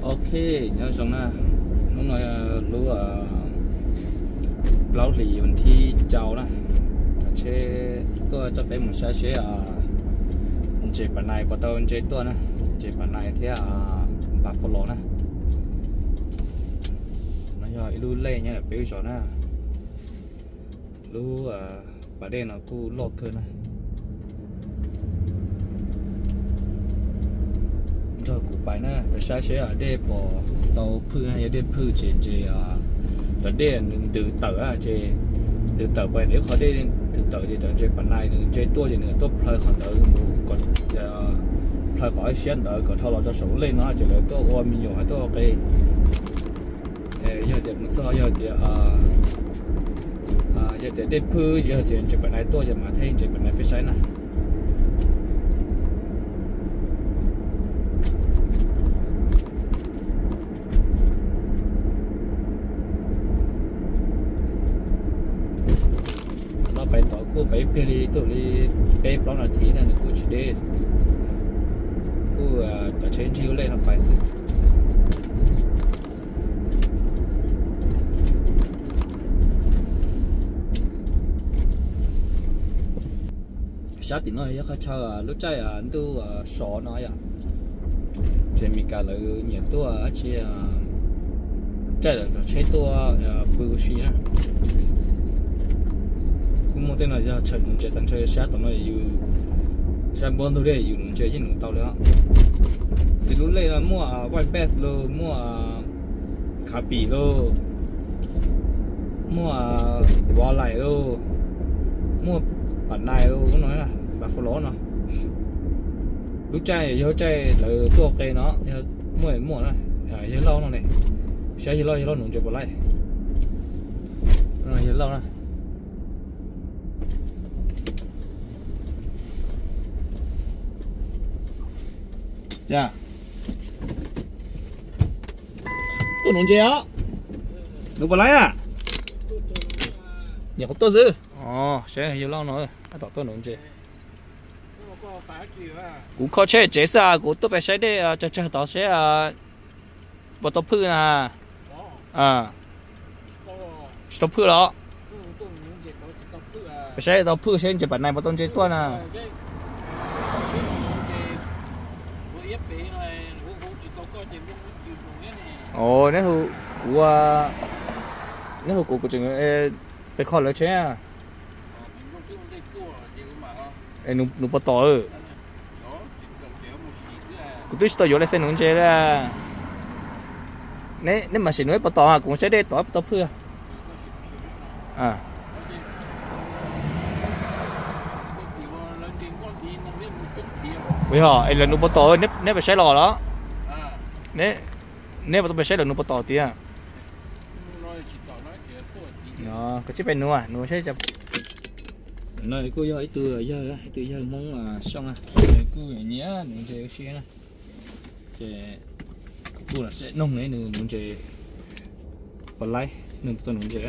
Ok, nyob zoo na, hnub no lub plaub hlis vas thib rau na, cov tsheb tuaj coj peb mus saib seb ntses Pam Nais puas tau ntse tuaj na, ntses Pam Nais thiab Buffalo na. No yog ib lub lej nyob peb lub zos na, lub pas dej no kuj loj kawg na. Nrog kuv pais na, peb saib seb dej puas tau phwj na, yog dej phwj ces ntses, cov dej nws ntws tawm ces, ntws tawm pas dej, qhov dej ntws tawm ces cov ntses Pam Nais nws ntse tuaj ces nws tuaj plhaw qhov ntawd, plhaw qhov siab ntawd kom dhau los rau saum lub lej no ces lawv tuaj ua me nyuam tuaj ua qe. Yog tias mus txog yog tias, yog tias dej phwj yog tias ntses Pam Nais tuaj ces mam thaij ntses Pam Nais peb saib na. No pais tod kuj pais ib pliag li, twb li peb plaub nas this na, nws kuj tsis deb, kuj cov tsheb ntsig lub lej no pais xwb. Sab tim no yog qhov chaw lub caij ntuj sov no yom, ces Meskas lawv nyiam tuaj dab tsi, caij lawv cov tsheb tuaj pw ua si na. Kuj muaj tej no yog chaw nuv ntses tag nrho, sab tom no yus, sab npuab ntug dej yus nuv ntses yeej nuv tau li os. Xws lub lej no muaj White Bass los, muaj Khav Pim los, muaj Walleye los, muaj Pam Nais los, ub no, Buffalo no. Lub caij yog lub caij lawv tuaj ua qe no, yog muaj muaj na, yawg Lauj no ne, saib yawg Lauj, yawg Lauj nuv ntses puas laib. Yawg Lauj na. Tuaj nuv ntses os. Nuv puas laib a? Nyuam qhuav tuaj xwb. Saib yawg Lauj no tab tom tuaj nuv ntses. Kuv kho tsheb tsev xwb, kuv tuaj pem saib dej tsawg tsawg tod seb puas tau phwj na. Tsis tau phwj los? Peb saib tau phwj seb ntses Pam Nais puas tau ntse tuaj na. Os, neb hu kuv, neb hu kuv, kuv tseem pe kho lawv tsheb. Nws puas tom? Kuv twb tsis tau yuav license nuv ntses li. Neb mam sim nuv puas tom, kuv saib dej tom puas tau phwj. Yog es lawv nuv puas tom, neb pes saib los los? Neb puas tau pes saib lawv nuv puas tom tias? Koj tsib pes nuv, nuv saib. No kuj yog ib tug yawg, ib tug yawg Hmoob Xyooj, kuj nyiam nuv ntses ua si na. Ces kuj los sim noog nws nuv ntses puas laib, nws puas tau nuv ntses.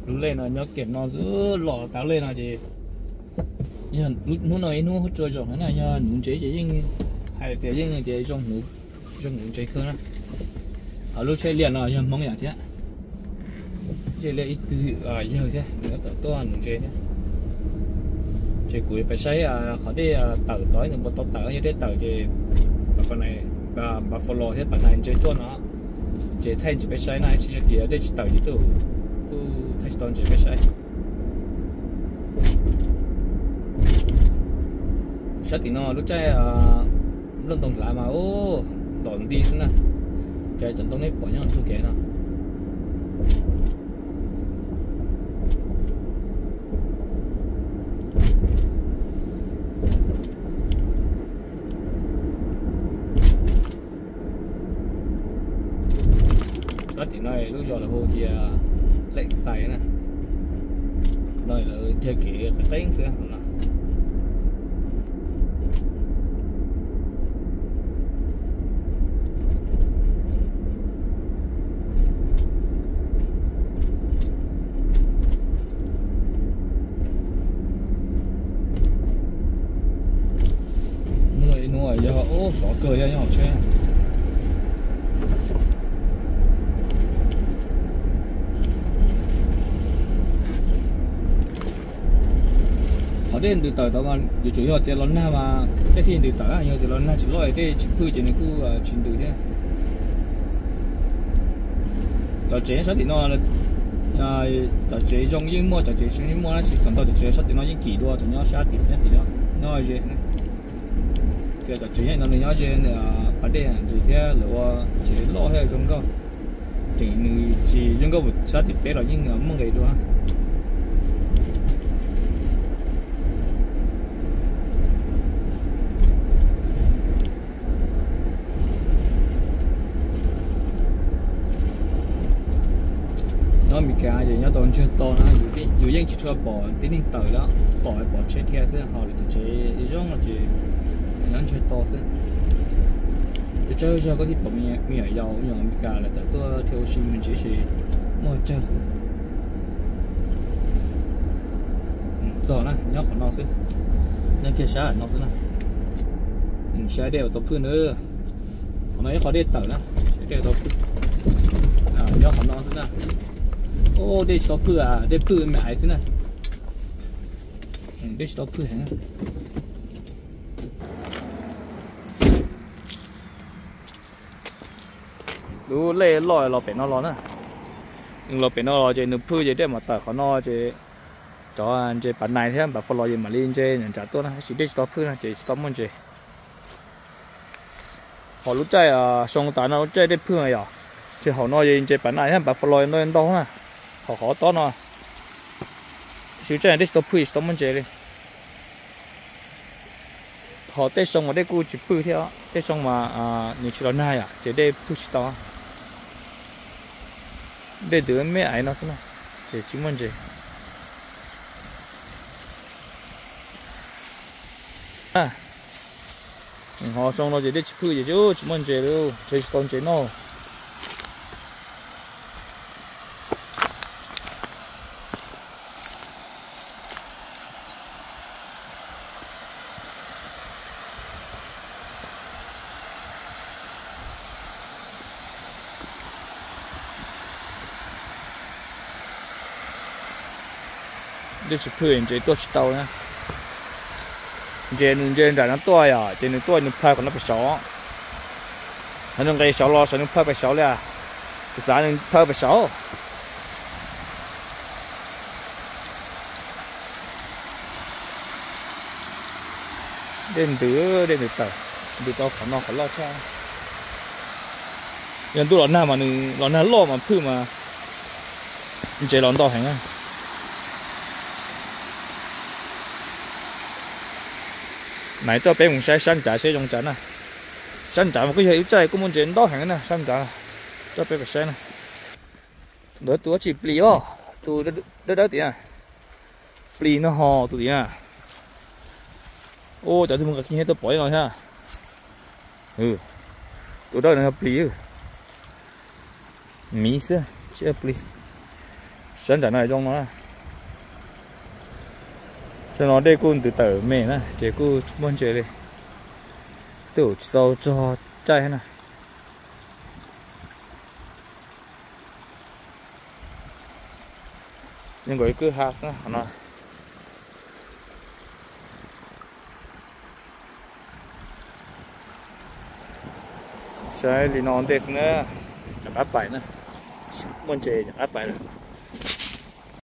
Lub lej no nyob kiag no xwb, los tau lej no ces yog hnub no ib hnub huab cua zoo na, yog nuv ntses ces yeej hais tias yeej tias zoo nuv ntses kawg na. Ho lub tsheb liaj no yog Hmoob yam thiab, tsheb liaj ib tug yawg thiab, nws tab tom tuaj nuv ntses thiab. Ces kuv yuav pais saib qhov dej tawm tod nws puas tau tawm, yog dej tawm ces Buffalo thiab Pam Nais ntse tuaj no, ces thaij ntses peb saib na, tsis yog tias dej tsis tawm ces kuj thaij tsis tau ntses peb saib. Sab tim no lub caij nplooj ntoo hlav mas ub, ntom nti xwb na. Cas cov ntoo nej pom nyob ntug kev no. Sab tim no lub zos lawv hu tias Lakeside na. No lawv dhia kev qeeb qeeb xwb no. Hnub no yog ub Sov kawg thiab nyob hauv tsheb. Qhov dej ntws tawm tod mas yuav tsum yog tias los nag mas dej thiaj ntws tawm, yog tias los nag tsis loj dej tsis phwj ces nws kuj tsis ntws thiab. Cov tsev sab tim no, cov tsev zoo yeej muaj, cov tsev zoo yeej muaj, tab sis txog ntau cov tsev sab tim no yeej kim dua cov nyob sab tim, nyob tim no, nyob ze xwb. Ces cov tsev nyob no nws nyob ze pas dej ntsis thiab lawv ua tsev loj thiab zoo nkauj. Tseem nws tsis zoo nkauj sab tim peb los yeej muaj nqis dua. Nyob Amelikas ces nyob tau ntsiag to na, yus yeej tsis tshua pom tib neeg tawm li, pom pom tsheb dhia xwb, ho lawv cov tsev zoo no ces nyob ntsiag to xwb. Tsawg zog koj thiaj pom me nyuam yaus, me nyuam Amelikas lawv tawm tuaj dhia ua si me ntsis, muaj tsawg xwb. Txog na, nyob qhov no xwb, nyob kiag sab no xwb na. Saib dej uas tau phwj na, qhov no ib qhov dej tawm na, saib dej uas tau phwj. Nyob qhov no xwb na. Dej tsis tau phwj, dej phwj me aiv xwb na. Dej tsis tau phwj heev. Lub lej loj los pem no los na. Los pem no los ces nws phwj ces dej mam tawm qhov no ces cov ntses pas nais thiab npav fas los ces mam li ntse nram tuaj na, tab sis dej tsis tau phwj no ces tsis tau muaj ntses. Ho lub caij xyoo tas no lub caij dej phwj yom, ces hauv no ces ntses pas nais thiab npav fas los ntau ntau na, ho qhov tob no. Tab sis lub caij dej tsis tau phwj tsis tau muaj ntses li. Ho tej xyoo mas dej kuj tsis phwj thiab, tej xyoo mas nws tsis los nag yom ces dej phwj tsis tau. Dej ntws me aiv no xwb na, ces tsis muaj ntses. Ho xyoo no ces dej tsis phwj ces tsis muaj ntses li, nrhiav tsis tau ntses noj. Dej tsis phwj ntses tuaj tsis tau na. Ntses nws ntse nram no tuaj yom, ces nws tuaj nws plhaw qhov no pem saud. Hos nws nqes saud los saum nws plhaw pem saud li, kuv xav nws plhaw pem saud. Dej ntws, dej ntws tawm, ntws tau qhov no qhov loj tshaj. Yog ntuj los nag mas nws los nag loj mas phwj mas ntses los ntau heev. Mas coj peb mus saib sab nrad seb zoo cas na. Sab nrad mas kuj yog ib lub caij kuj muaj ntses ntau heev na, sab nrad. Coj peb pem saib na. Ntawd tus dab tsi plis os, tus dawb dawb tias. Plis no ho tus tias. Ua cov twg mus nqa kiag tuaj pom li no thiab. Tus dawb no yog plis. Miv xwb tsis yog plis. Sab nram no zoo no na. Sab no dej kuj ntws tawm me na ces kuj tsis muaj ntses li. Twb tsis tau txog caij thiab na. Zoo nkaus ib kwj ha xwb qhov no. Saib li no ntej xwb na, rov qab pais na. Muaj ntses rov qab pais lawm.